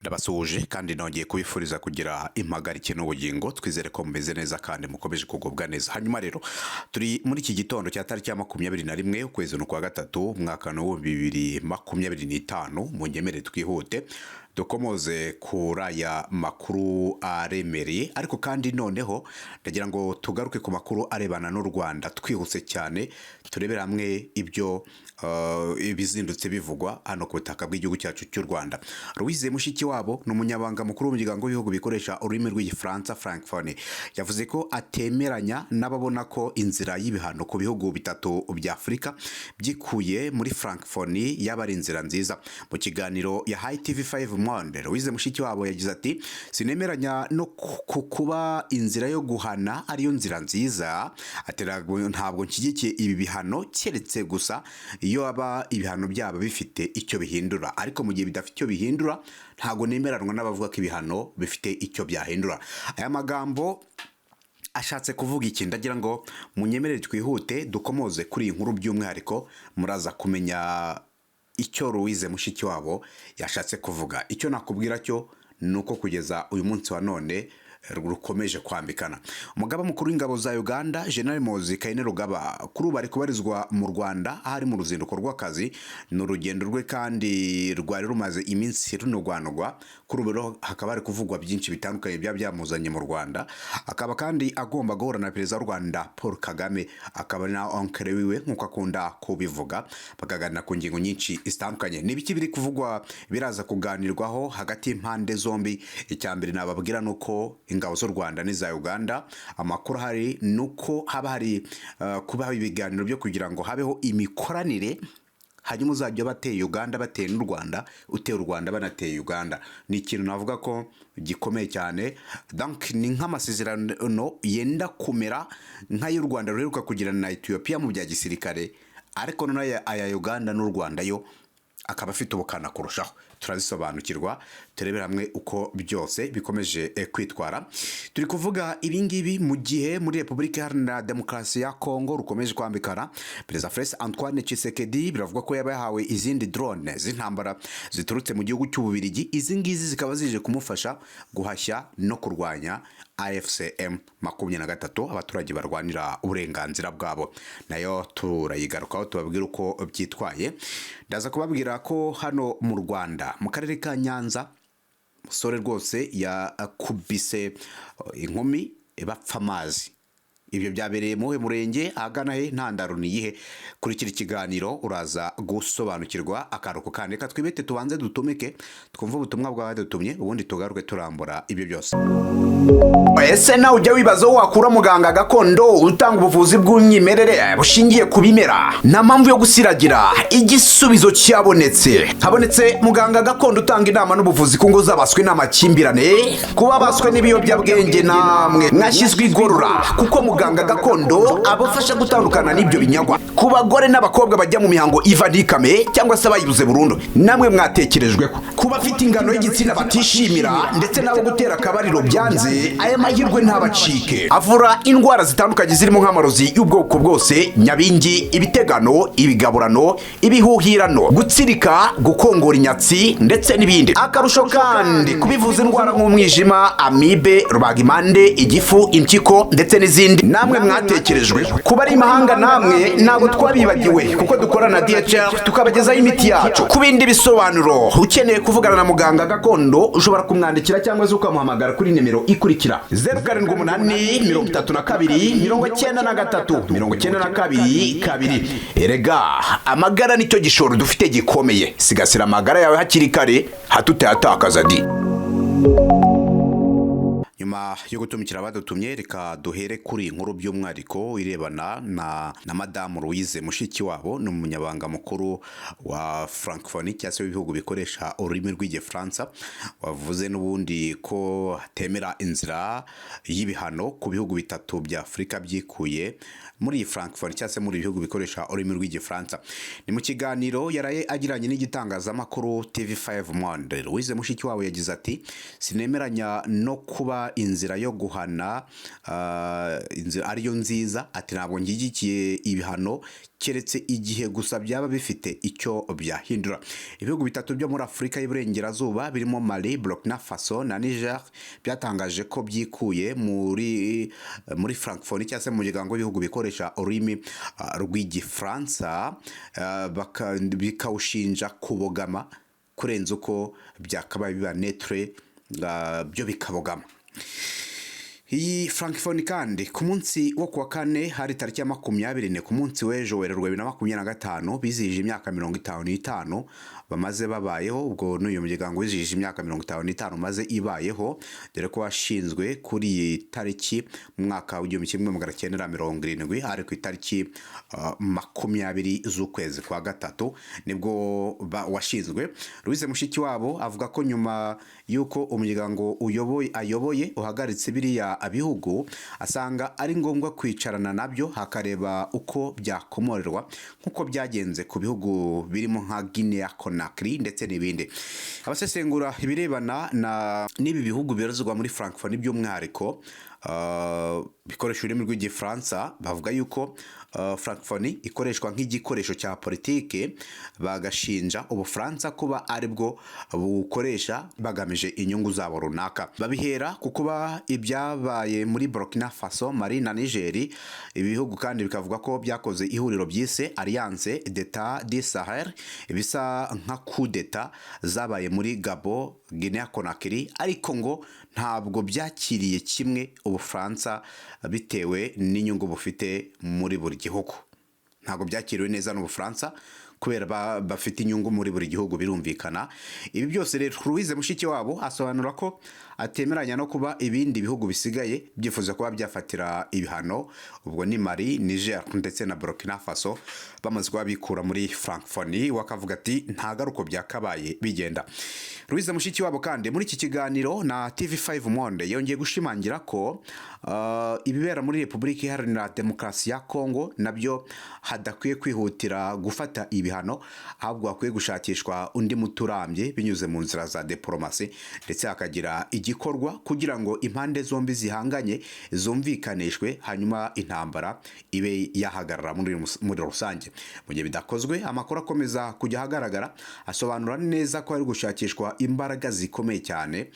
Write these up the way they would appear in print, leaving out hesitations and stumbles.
Ndabasuhuje kandi nongeye kubifuriza kugira impagarike n'ubugingo. Twizere ko mumeze neza kandi mukomeje kugubwa neza. Hanyuma rero turi muri iki gitondo cya tariki ya 21, ukwezi ni ukwa gatatu, umwaka wa 2025. Munyemerere twihute dukomoze kuri aya makuru aremereye, ariko kandi noneho ndagira ngo tugaruke ku makuru arebana n'u Rwanda twihuse cyane, turebere hamwe ibyo ibizindutse bivugwa hano ku butaka bw'igihugu cyacu cy'u Rwanda. Louise Mushikiwabo ni umunyabanga mukuru w'umuryango w'ibihugu bikoresha ururimi rw'Igifaransa, Francophonie, yavuze ko atemeranya n'ababona ko inzira y'ibihano ku bihugu bitatu bya Afurika byikuye muri Francophonie yaba ari inzira nziza. Mu kiganiro yahaye TV5 Monde, Louise Mushikiwabo yagize ati: "Sinemeranya no ku kuba inzira yo guhana ariyo nzira nziza." Ati: "Ntabwo nshyigikiye ibi bihano, keretse gusa iyo aba ibihano byaba bifite icyo bihindura, ariko mu gihe bidafite icyo bihindura, ntabwo nemeranwa n'abavuga ko ibihano bifite icyo byahindura." Aya magambo ashatse kuvuga iki? Ndagira ngo munyemerere twihute dukomoze kuri iyi nkuru by'umwihariko, muraza kumenya icyo Louise Mushikiwabo yashatse kuvuga. Icyo nakubwira cyo ni uko kugeza uyu munsi wa none rukomeje kwambikana. Umugaba mukuru w'ingabo za Uganda, General Muhoozi Kainerugaba, kuri ubu ari kubarizwa mu Rwanda, aho ari mu ruzinduko rw'akazi. Ni urugendo rwe kandi rwari rumaze iminsi runugwanugwa. Kuri ubu rero hakaba hari kuvugwa byinshi bitandukanye byaba byamuzanye mu Rwanda. Akaba kandi agomba guhura na Perezida w'u Rwanda Paul Kagame, akaba ari na oncle wiwe nk'uko akunda kubivuga, bakaganira ku ngingo nyinshi zitandukanye. Ni ibiki biri kuvugwa biraza kuganirwaho hagati y'impande zombi? Icya mbere nababwira ni uko ingabo z'u Rwanda n'iza Uganda, amakuru ahari ni uko haba hari kubaho ibiganiro byo kugira ngo habeho imikoranire, hanyuma uzajya bateye Uganda bateye n'u Rwanda, uteye u Rwanda banateye Uganda. Ni ikintu navuga ko gikomeye cyane. Donc ni nk'amasezerano yenda kumera nk'ay'u Rwanda ruheruka kugirana na Ethiopia mu bya gisirikare, ariko noneho aya Uganda n'u Rwanda yo akaba afite ubukana kurushaho. Turabisobanukirwa, turebere hamwe uko byose bikomeje kwitwara. Turi kuvuga ibingibi mu gihe muri Repubulika Iharanira Demokarasi ya Kongo rukomeje kwambikana. Perezida Felix Antoine Tshisekedi biravuga ko yaba yahawe izindi drone z'intambara ziturutse mu gihugu cy'Ububirigi. Izi ngizi zikaba zije kumufasha guhashya no kurwanya AFC M23, abaturage barwanira uburenganzira bwabo. Nayo turayigarukaho, tubabwira uko byitwaye. Ndaza kubabwira ko hano mu Rwanda, mu karere ka Nyanza, umusore rwose yakubise inkumi bapfa amazi. Ibyo byabereye mu murenge ahagana he? Ntandaro ni iyihe? Kurikira ikiganiro, uraza gusobanukirwa akaruko. Kandi reka twibete, tubanze dutumike, twumve ubutumwa bw'abadutumye, ubundi tugaruke turambura ibyo byose. Ese nawe ujya wibaza aho wakura muganga gakondo utanga ubuvuzi bw'umwimerere bushingiye ku bimera? Nta mpamvu yo gusiragira, igisubizo cyabonetse. Habonetse muganga gakondo utanga inama n'ubuvuzi ku ngo zabaswe n'amakimbirane, kuba baswe n'ibiyobyabwenge. Namwe mwashyizwe igorora, kuko muganga gakondo abafasha gutandukana n'ibyo binyagwa. Ku bagore n'abakobwa bajya mu mihango iva ntikame cyangwa se bayibuze burundu, namwe mwatekerejweho. Ku bafite ingano y'igitsina batishimira ndetse n'abo gutera akabariro byanze, aya mahirwe ntabacike. Avura indwara zitandukanye zirimo nk'amarozi y'ubwoko bwose, nyabingi, ibitegano, ibigaburano, ibihuhirano, gutsirika, gukongora inyatsi ndetse n'ibindi. Akarusho kandi kubivuza indwara nk'umwijima, amibe, rubagimpande, igifu, impyiko ndetse n'izindi, namwe mwatekerejwe. Kuba ari imahanga, namwe ntabwo twabibagiwe, kuko dukorana na DHL tukabagezaho imiti yacu. Ku bindi bisobanuro, ukeneye kuvugana na muganga gakondo, ushobora kumwandikira cyangwa se ukamuhamagara kuri nimero ikurikira: 0783 32 93 92. Erega amagara nicyo gishoro dufite gikomeye. Sigasira amagara yawe hakiri kare, hato utayatakaza di. Nyuma yo gutumikira abadutumye, reka duhere kuri iyi nkuru by'umwihariko irebana na Madamu Louise Mushikiwabo. Ni umunyabanga mukuru wa Francophonie, cyangwa se w'ibihugu bikoresha ururimi rw'Igifaransa, wavuze n'ubundi ko atemera inzira y'ibihano ku bihugu bitatu bya Afurika byikuye muri iyi Francophonie, cyangwa se muri ibihugu bikoresha ururimi rw'Igifaransa. Ni mu kiganiro yaraye agiranye n'igitangazamakuru TV5 Monde. Louise Mushikiwabo yagize ati: "Sinemeranya no kuba kuba inzira yo guhana inzira ariyo nziza. Ati ntabwo nshyigikiye ibihano keretse igihe gusa byaba bifite icyo byahindura. Ibihugu bitatu byo muri Afurika y'Iburengerazuba birimo Mali, Burkina Faso na Niger byatangaje ko byikuye muri Francophonie, cyangwa se mu muryango w'ibihugu bikoresha ururimi rw'Igifaransa, bikawushinja kubogama kurenza uko byakabaye biba neutre, byo bikabogama. Iyi Francophonie kandi ku munsi wo kuwa kane, hari tariki ya 24, ku munsi w'ejo, Werurwe 2025, bizihije imyaka 55 bamaze babayeho. Ubwo n'uyu muryango wizihije imyaka 55 maze ibayeho, dore ko washinzwe kuri iyi tariki mu mwaka w'1970, hari ku itariki 20 z'ukwezi kwa gatatu nibwo washinzwe. Louise Mushikiwabo avuga ko nyuma y'uko umuryango uyoboye ayoboye uhagaritse biriya bihugu, asanga ari ngombwa kwicarana nabyo hakareba uko byakomorerwa, nk'uko byagenze ku bihugu birimo nka Guinea Conakry ndetse n'ibindi. Abasesengura ibirebana na n'ibi bihugu bibarizwa muri Francophonie, by'umwihariko bikoresha ururimi rw'Igifaransa, bavuga yuko Francophonie ikoreshwa nk'igikoresho cya politike, bagashinja Ubufaransa kuba aribwo bukoresha bagamije inyungu zabo runaka. Babihera ku kuba ibyabaye muri Burkina Faso, Mali na Niger. Ibihugu kandi bikavuga ko byakoze ihuriro byise Alliance d'État du Sahel, bisa nka coup d'etat zabaye muri Gabon, Guinea Conakry, ariko ngo ntabwo byakiriye kimwe Ubufaransa bitewe n'inyungu bufite muri buri gihugu. Ntabwo byakiriwe neza n'Ubufaransa kubera bafite inyungu muri buri gihugu, birumvikana. Ibi byose rero, Louise Mushikiwabo asobanura ko atemeranya no kuba ibindi bihugu bisigaye byifuza kuba byafatira ibihano, ubwo ni Mali, Niger ndetse na Burkina Faso, bamaze kuba bikura muri Francophonie. We akavuga ati nta uko byakabaye bigenda. Louise Mushikiwabo kandi muri iki kiganiro na TV5 Monde yongeye gushimangira ko ibibera muri Repubulika Iharanira Demokarasi ya Kongo nabyo hadakwiye kwihutira gufata ibihano, ahubwo hakwiye gushakishwa undi muti urambye binyuze mu nzira za diporomasi, ndetse hakagira igikorwa kugira ngo impande zombi zihanganye zumvikanishwe, hanyuma intambara ibe yahagarara muri rusange. Mu gihe bidakozwe, amakuru akomeza kujya ahagaragara asobanura neza ko hari gushakishwa imbaraga zikomeye cyane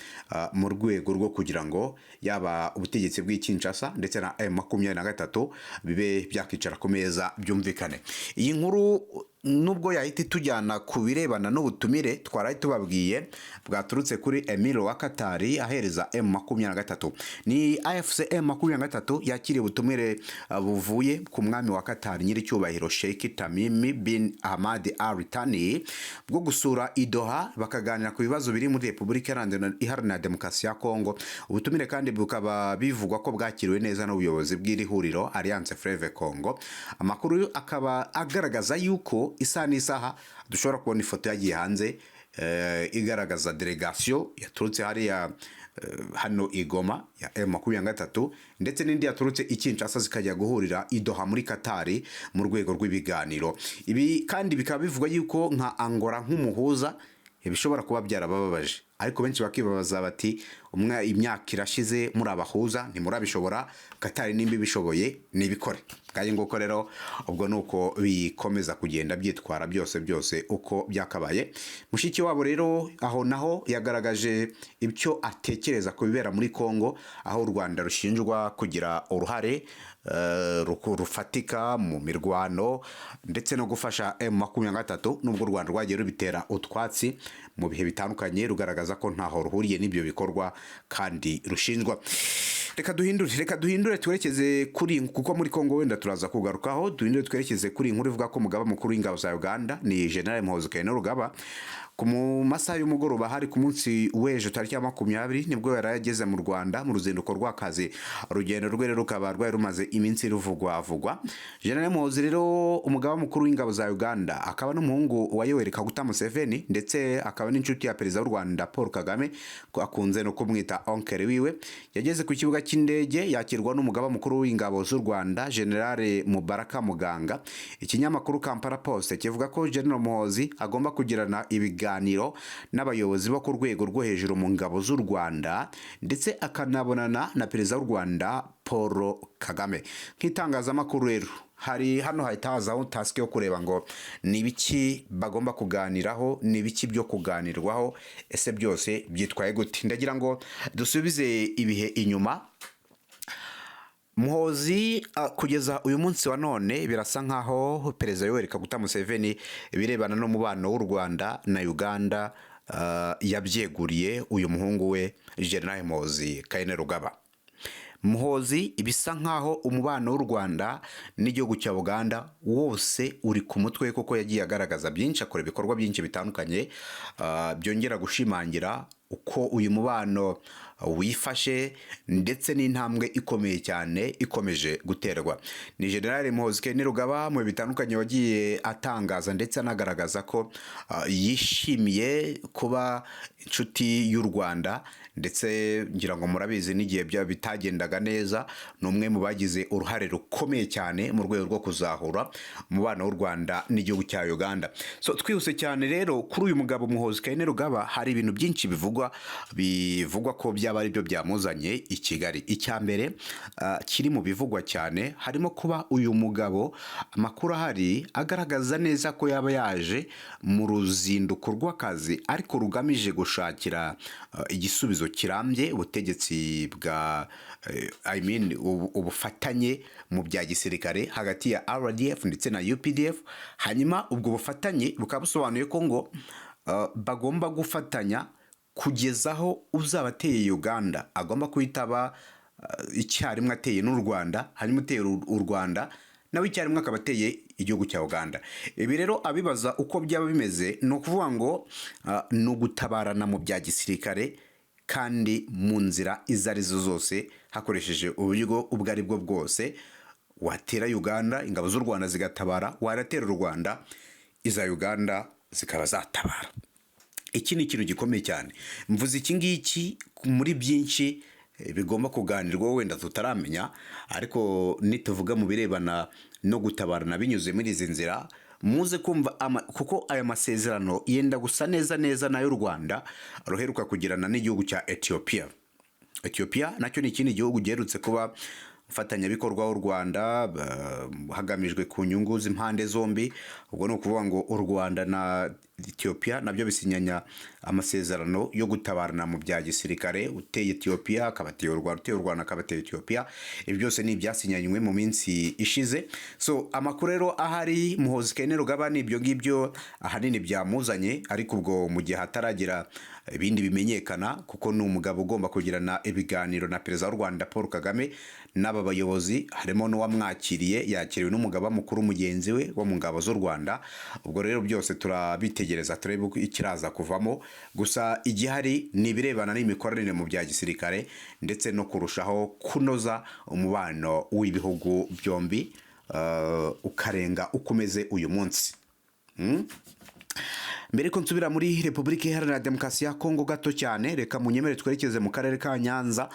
mu rwego rwo kugira ngo yaba ubutegetsi bw'i Kinshasa ndetse na M23 bibe byakicara ku meza byumvikane. Iyi nkuru nubwo yahita itujyana ku birebana n'ubutumire twaraye tubabwiye bwaturutse kuri Emir wa Katari ahereza M23, ni AFC M23 yakiriye ubutumire buvuye ku mwami wa Katari, nyiricyubahiro Sheikh Tamim bin Ahmad Al Thani, bwo gusura i Doha bakaganira ku bibazo biri muri Repubulika Iharanira Demokarasi ya Kongo. Ubutumire kandi bukaba bivugwa ko bwakiriwe neza n'ubuyobozi bw'iri huriro Alliance Fleuve Congo. Amakuru akaba agaragaza yuko isaha n'isaha dushobora kubona ifoto yagiye hanze igaragaza delegation yaturutse hariya hano i Goma ya M23 ndetse n'indi yaturutse i Kinshasa, zikajya guhurira i Doha muri Katari mu rwego rw'ibiganiro. Ibi kandi bikaba bivugwa yuko nka Angola nk'umuhuza bishobora kuba byarabababaje, ariko benshi bakibabaza bati umwe imyaka irashize muri abahuza ntimurabishobora, Katari nimba ibishoboye nibikore. Kandi nguko rero, ubwo ni uko bikomeza kugenda byitwara byose byose uko byakabaye. Mushikiwabo rero aho naho yagaragaje ibyo atekereza ku bibera muri Kongo, aho u Rwanda rushinjwa kugira uruhare rufatika mu mirwano ndetse no gufasha M23, nubwo u Rwanda rwagiye rubitera utwatsi mu bihe bitandukanye, rugaragaza ko ntaho ruhuriye n'ibyo bikorwa kandi rushinjwa. Reka duhindure twerekeze kuri, kuko muri Kongo wenda turaza kugarukaho, duhindure twerekeze kuri inkuru ivuga ko umugaba mukuru w'ingabo za Uganda ni General Muhoozi Kainerugaba, ku mu masaha y'umugoroba hari ku munsi w'ejo tariki ya 20, nibwo yari ageze mu Rwanda mu ruzinduko rw'akazi. Urugendo rwe rero rukaba rwari rumaze iminsi ruvugwavugwa. General Muhoozi rero, umugaba mukuru w'ingabo za Uganda, akaba n'umuhungu wa Yoweri Kaguta Museveni, ndetse akaba n'inshuti ya perezida w'u Rwanda Paul Kagame, ko akunze no kumwita oncle wiwe, yageze ku kibuga cy'indege yakirwa n'umugaba mukuru w'ingabo z'u Rwanda, General Mubaraka Muganga. Ikinyamakuru Kampala Post kivuga ko General Muhoozi agomba kugirana ibiganiro ibiganiro n'abayobozi bo ku rwego rwo hejuru mu ngabo z'u Rwanda, ndetse akanabonana na Perezida w'u Rwanda Paul Kagame. Nk'itangazamakuru rero, hari hano hahita hazaho task yo kureba ngo ni ibiki bagomba kuganiraho, ni ibiki byo kuganirwaho, ese byose byitwaye gute? Ndagira ngo dusubize ibihe inyuma. Muhozi, kugeza uyu munsi wa none birasa nkaho Perezida Yoweri Kaguta Museveni ibirebana n'umubano w'u Rwanda na Uganda yabyeguriye uyu muhungu we General Muhozi Kainerugaba. Muhozi, bisa nkaho umubano w'u Rwanda n'igihugu cya Uganda wose uri ku mutwe, kuko yagiye agaragaza byinshi, akora ibikorwa byinshi bitandukanye byongera gushimangira uko uyu mubano wifashe, ndetse n'intambwe ikomeye cyane ikomeje guterwa. Ni General Muhozi Kainerugaba mu bihe bitandukanye wagiye atangaza ndetse anagaragaza ko yishimiye kuba inshuti y'u Rwanda, ndetse ngira ngo murabizi n'igihe bitagendaga neza, ni umwe mu bagize uruhare rukomeye cyane mu rwego rwo kuzahura umubano w'u Rwanda n'igihugu cya Uganda. So twihuse cyane rero, kuri uyu mugabo Muhozi Kainerugaba hari ibintu byinshi bivugwa ko byaba ari byo byamuzanye i Kigali. Icya mbere kiri mu bivugwa cyane harimo kuba uyu mugabo, amakuru ahari agaragaza neza ko yaba yaje mu ruzinduko rw'akazi, ariko rugamije gushakira igisubizo kirambye ubutegetsi bwa I mean, ubufatanye mu bya gisirikare hagati ya RDF ndetse na UPDF. Hanyuma ubwo bufatanye bukaba busobanuye ko ngo bagomba gufatanya kugeza aho uzaba ateye Uganda agomba kuhitaba icyarimwe ateye n'u Rwanda, hanyuma uteye u Rwanda nawe icyarimwe akaba ateye igihugu cya Uganda. Ibi rero abibaza uko byaba bimeze, ni ukuvuga ngo ni ugutabarana mu bya gisirikare kandi mu nzira izo arizo zose, hakoresheje uburyo ubwo ari bwo bwose. Watera Uganda, ingabo z'u Rwanda zigatabara, waratera u Rwanda, iza Uganda zikaba zatabara. Iki ni ikintu gikomeye cyane. Mvuze iki ngiki muri byinshi bigomba kuganirwaho wenda tutaramenya, ariko nituvuga mu birebana no gutabarana binyuze muri izi nzira, muze kumva kuko aya masezerano yenda gusa neza neza n'ay'u Rwanda ruheruka kugirana n'igihugu cya Ethiopia. Ethiopia nacyo ni ikindi gihugu giherutse kuba umufatanyabikorwa w'u Rwanda, hagamijwe ku nyungu z'impande zombi. Ubwo ni ukuvuga ngo u Rwanda na Ethiopia nabyo bisinyanya amasezerano yo gutabarana mu bya gisirikare, uteye Ethiopia akaba ateye u Rwanda, uteye u Rwanda akaba ateye Ethiopia. Ibi byose ni ibyasinyanywe mu minsi ishize. So amakuru rero ahari, Muhozi Kainerugaba ni ibyo ngibyo ahanini byamuzanye, ariko ubwo mu gihe hataragira ibindi bimenyekana, kuko ni umugabo ugomba kugirana ibiganiro na Perezida w'u Rwanda Paul Kagame n'aba bayobozi, harimo n'uwamwakiriye, yakiriwe n'umugaba mukuru mugenzi we wo mu ngabo z'u Rwanda. Ubwo rero byose turabitegereza turebe uko ikiraza kuvamo. Gusa igihari ni ibirebana n'imikoranire mu bya gisirikare ndetse no kurushaho kunoza umubano w'ibihugu byombi, ukarenga uko umeze uyu munsi. Mbere ko nsubira muri Repubulika Iharanira Demokarasi ya Kongo gato cyane, reka munyemere twerekeze mu karere ka Nyanza,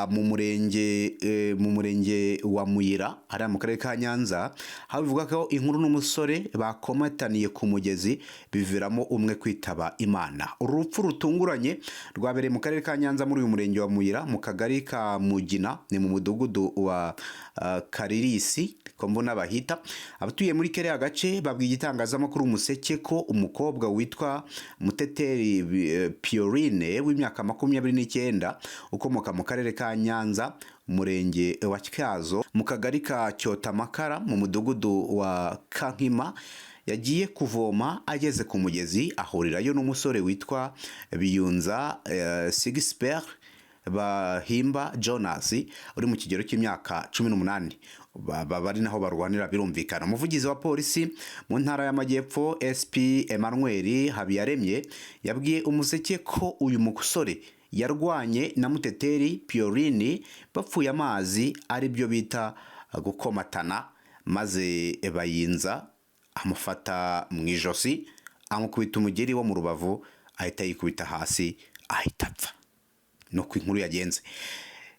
mu murenge wa Muyira hariya mu karere ka Nyanza, aho bivuga ko inkuru n'umusore bakomataniye ku mugezi biviramo umwe kwitaba Imana. Urupfu rutunguranye rwabereye mu karere ka Nyanza, muri uyu murenge wa Muyira, mu kagari ka Mugina, ni mu mudugudu wa Karirisi ko mbona bahita. Abatuye muri kariya gace babwiye igitangazamakuru Umuseke ko umukobwa witwa Muteteri Piorine w'imyaka 29, ukomoka mu karere ka Nyanza, umurenge wa Tyazo, mu kagari ka Cyotamakara, mu mudugudu wa Kankima, yagiye kuvoma, ageze ku mugezi ahurirayo n'umusore witwa Biyunza Sigisbert Bahimba Jonas uri mu kigero cy'imyaka 18. Bari naho barwanira, birumvikana. Umuvugizi wa polisi mu ntara y'Amajyepfo, SP Emmanuel Habiyaremye, yabwiye Umuseke ko uyu musore yarwanye na Muteteri Piorini bapfuye amazi, ari byo bita gukomatana, maze Bayinza amufata mu ijosi, amukubita umugeri wo mu rubavu, ahita yikubita hasi, ahita apfa. Nuko inkuru yagenze.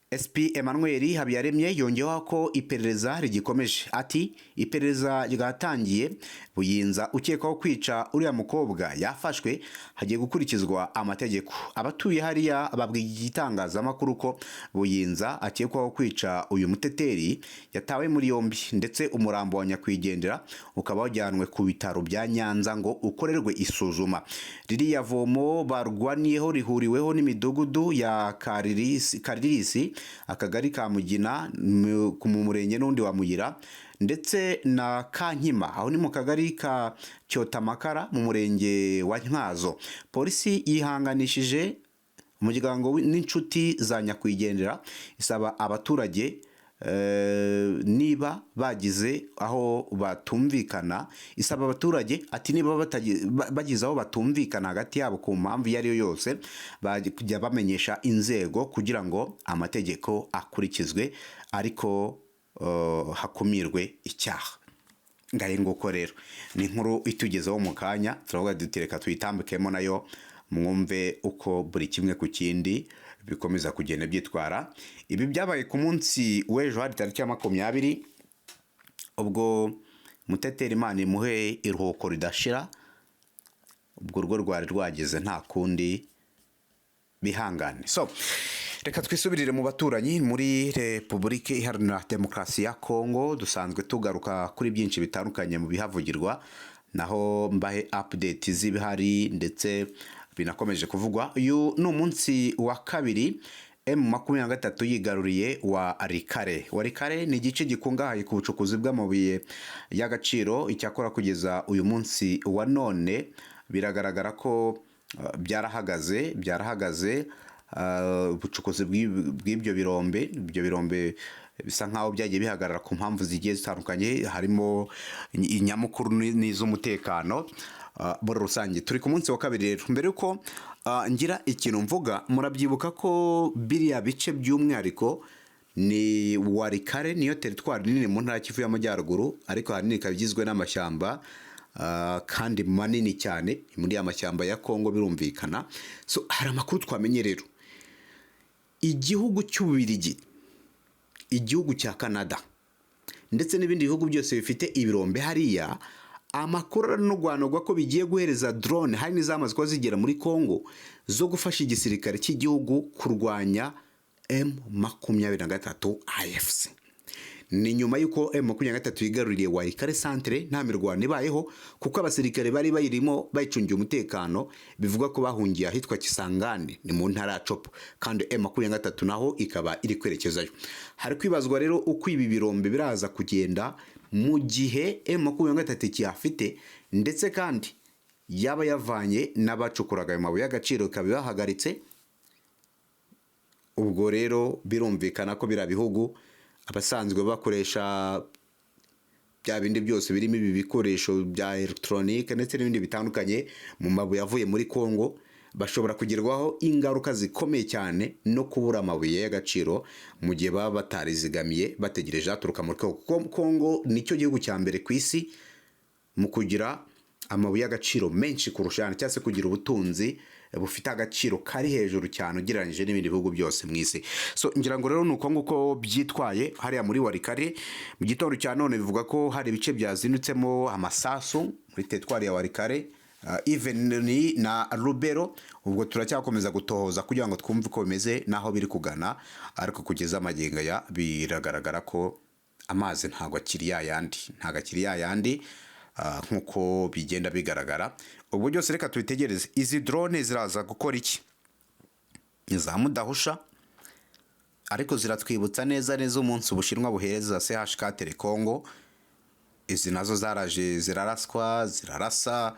SP Emmanuel Habiyaremye yongeyeho ko iperereza rigikomeje. Ati iperereza ryatangiye, Buyinza ukekwaho kwica uriya mukobwa yafashwe, hagiye gukurikizwa amategeko. Abatuye hariya babwiye igitangazamakuru ko Buyinza akekwaho kwica uyu muteteri yatawe muri yombi, ndetse umurambo wa nyakwigendera ukaba wajyanwe ku bitaro bya Nyanza ngo ukorerwe isuzuma. Ririya vomo barwaniyeho rihuriweho n'imidugudu ya Karirisi, akagari ka Mugina mu murenge n'undi wa Muyira, ndetse na Kankima, aho ni mu kagari ka Cyotamakara mu murenge wa Ntyazo. Polisi yihanganishije umuryango n'inshuti za nyakwigendera, isaba abaturage niba bagize aho batumvikana, isaba abaturage ati niba bagize aho batumvikana hagati yabo ku mpamvu iyo ari yo yose, bajya bamenyesha inzego kugira ngo amategeko akurikizwe, ariko hakumirwe icyaha. Ngahe nguko rero ni inkuru itugezeho mu kanya, turavuga duti reka tuyitambikemo nayo mwumve uko buri kimwe ku kindi bikomeza kugenda byitwara. Ibi byabaye ku munsi w'ejo, hari tariki ya 20, ubwo Muteteri Imana imuhe iruhuko ridashira, ubwo urwo rwari rwageze nta kundi, bihangane. So reka twisubirire mu baturanyi muri Repubulika Iharanira Demokarasi ya Kongo. Dusanzwe tugaruka kuri byinshi bitandukanye mu bihavugirwa, naho mbahe update z'ibihari ndetse binakomeje kuvugwa. Uyu ni umunsi wa kabiri M23 yigaruriye Walikale. Walikale ni igice gikungahaye ku bucukuzi bw'amabuye y'agaciro. Icyakora kugeza uyu munsi wa none biragaragara ko byarahagaze, ubucukuzi bw'ibyo birombe. Ibyo birombe bisa nkaho byagiye bihagarara ku mpamvu zigiye zitandukanye, harimo inyamukuru n'iz'umutekano muri rusange. Turi ku munsi wa kabiri rero. Mbere yuko ngira ikintu mvuga, murabyibuka ko biriya bice by'umwihariko ni Walikale, niyo teritwari nini mu ntara ya Kivu y'Amajyaruguru, ariko ahanini ikaba igizwe n'amashyamba kandi manini cyane muri ya mashyamba ya Kongo, birumvikana. So hari amakuru twamenye rero: igihugu cy'Ububiligi, igihugu cya Canada ndetse n'ibindi bihugu byose bifite ibirombe hariya, amakuru aranurwanurwa ko bigiye guhereza drone, hari n'izamaze kuba zigera muri Congo, zo gufasha igisirikare cy'igihugu kurwanya M23 AFC. Ni nyuma y'uko M23 yigaruriye Walikale centre nta mirwano ibayeho, kuko abasirikare bari bayirimo bayicungiye umutekano bivugwa ko bahungiye ahitwa Kisangani, ni mu ntara ya Tshopo, kandi M23 naho ikaba iri kwerekezayo. Hari kwibazwa rero uko ibi birombe biraza kugenda mu gihe M23 kiyafite, ndetse kandi yaba yavanye n'abacukuraga ayo mabuye y'agaciro ikaba ibahagaritse. Ubwo rero birumvikana ko biriya bihugu, abasanzwe bakoresha bya bindi byose birimo ibi bikoresho bya elegitoronike ndetse n'ibindi bitandukanye mu mabuye avuye muri Congo, bashobora kugerwaho ingaruka zikomeye cyane no kubura amabuye y'agaciro mu gihe baba batarizigamiye bategereje aturuka muri Congo, kuko Congo nicyo gihugu cya mbere ku isi mu kugira amabuye y'agaciro menshi kurusha ayandi, cyangwa se kugira ubutunzi bufite agaciro kari hejuru cyane ugereranyije n'ibindi bihugu byose mu isi. So ngira ngo rero ni uko nguko byitwaye hariya muri Walikale mu gitondo cya none. Bivuga ko hari ibice byazindutsemo amasasu muri teritwari ya Walikale, even ni na Lubero. Ubwo turacyakomeza gutohoza kugira ngo twumve uko bimeze n'aho biri kugana, ariko kugeza amagingo aya biragaragara ko amazi ntabwo akiri yayandi, ntabwo akiri yayandi nk'uko bigenda bigaragara. Ubwo byose reka tubitegereze. Izi drone ziraza gukora iki? Ni za mudahusha, ariko ziratwibutsa neza neza umunsi Ubushinwa buhereza CH4 Congo. Izi nazo zaraje ziraraswa, zirarasa,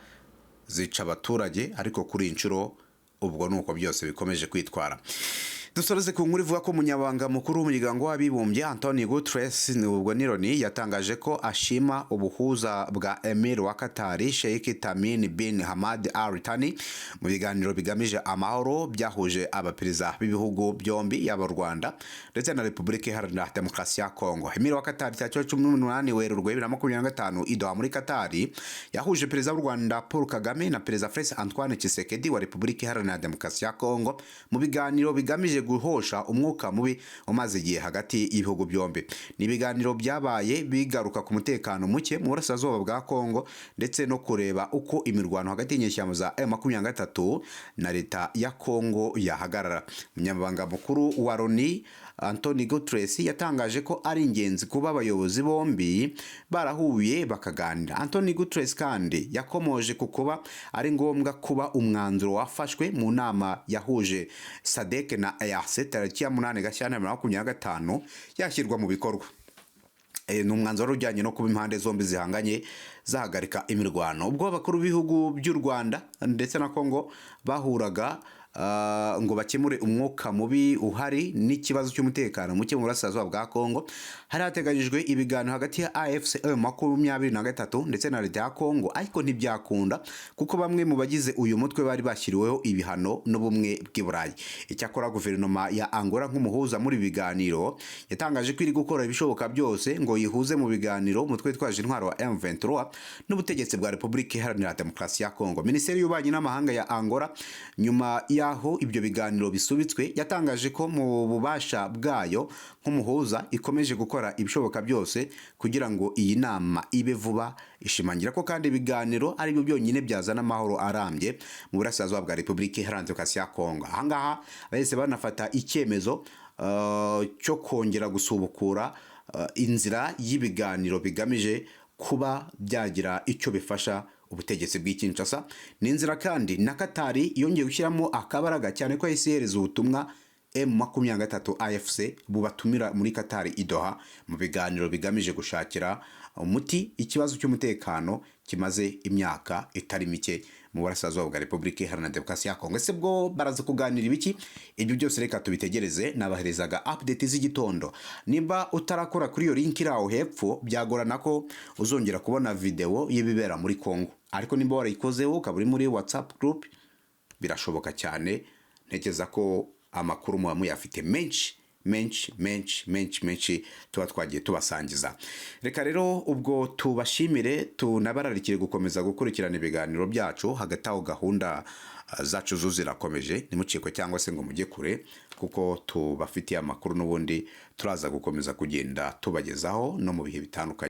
zica abaturage, ariko kuri iyi nshuro ubwo ni uko byose bikomeje kwitwara. Dusoreze ku nkuru ivuga ko umunyabanga mukuru w'Umuryango w'Abibumbye Antonio Guterres, ubwo ni Loni, yatangaje ko ashima ubuhuza bwa Emir wa Qatar Sheikh Tamim bin Hamad Al Thani mu biganiro bigamije amahoro byahuje abaperezida b'ibihugu byombi, yaba u Rwanda ndetse na Repubulika Iharanira Demokarasi ya Kongo. Emir wa Qatar tariki 18 Werurwe 2025 i Doha muri Qatar yahuje Perezida w'u Rwanda Paul Kagame na Perezida Felix Antoine Tshisekedi wa Repubulika Iharanira Demokarasi ya Kongo mu biganiro bigamije guhosha umwuka mubi umaze igihe hagati y'ibihugu byombi. Ni ibiganiro byabaye bigaruka ku mutekano muke mu burasirazuba bwa Kongo ndetse no kureba uko imirwano hagati y'inyeshyamba za M23 na leta ya Kongo yahagarara. Umunyamabanga mukuru wa Loni, Antonio Guterres, yatangaje ko ari ingenzi kuba abayobozi bombi barahuye bakaganira. Antonio Guterres kandi yakomoje ku kuba ari ngombwa kuba umwanzuro wafashwe mu nama yahuje SADC na EAC tariki ya 8 Gashyantare 2025 yashyirwa mu bikorwa. Ni umwanzuro ujyanye no kuba impande zombi zihanganye zahagarika imirwano. Ubwo abakuru b'ibihugu by'u Rwanda ndetse na Kongo bahuraga ngo bakemure umwuka mubi uhari n'ikibazo cy'umutekano muke mu burasirazuba bwa Kongo, hari hateganyijwe ibiganiro hagati ya AFC M23 ndetse na leta ya Kongo, ariko ntibyakunda kuko bamwe mu bagize uyu mutwe bari bashyiriweho ibihano n'Ubumwe bw'i Burayi. Icyakora guverinoma ya Angola, nk'umuhuza muri ibi biganiro, yatangaje ko iri gukora ibishoboka byose ngo yihuze mu biganiro umutwe witwaje intwaro wa M23 n'ubutegetsi bwa Repubulika Iharanira Demokarasi ya Kongo. Minisiteri y'Ububanyi n'Amahanga ya Angola, nyuma y'aho ibyo biganiro bisubitswe, yatangaje ko mu bubasha bwayo nk'umuhuza ikomeje gukora ibishoboka byose kugira ngo iyi nama ibe vuba, ishimangira ko kandi ibiganiro ari byo byonyine byazana amahoro arambye mu burasirazuba bwa Repubulika Iharanira Demokarasi ya Kongo. Ahangaha bahise banafata icyemezo cyo kongera gusubukura inzira y'ibiganiro bigamije kuba byagira icyo bifasha ubutegetsi bw'i Kinshasa. Ni inzira kandi na Katari yongeye gushyiramo akabaraga cyane ko yahise ihereza ubutumwa M23 AFC bubatumira muri Katari i Doha mu biganiro bigamije gushakira umuti ikibazo cy'umutekano kimaze imyaka itari mike mu burasirazuba bwa Repubulika Iharanira Demokarasi ya Kongo. Ese bwo baraza kuganira ibiki? Ibyo byose reka tubitegereze. Nabaherezaga update z'igitondo. Nimba utarakora kuri iyo link iri aho hepfo, byagorana ko uzongera kubona video y'ibibera muri Kongo, ariko nimba warayikozeho ukaba uri muri WhatsApp group, birashoboka cyane. Ntekereza ko amakuru muba muyafite menshi menshi menshi menshi menshi tuba twagiye tubasangiza. Reka rero ubwo tubashimire, tunabararikire gukomeza gukurikirana ibiganiro byacu. Hagati aho gahunda zacu zo zirakomeje, ntimucikwe cyangwa se ngo mujye kure, kuko tubafitiye amakuru n'ubundi turaza gukomeza kugenda tubagezaho no mu bihe bitandukanye.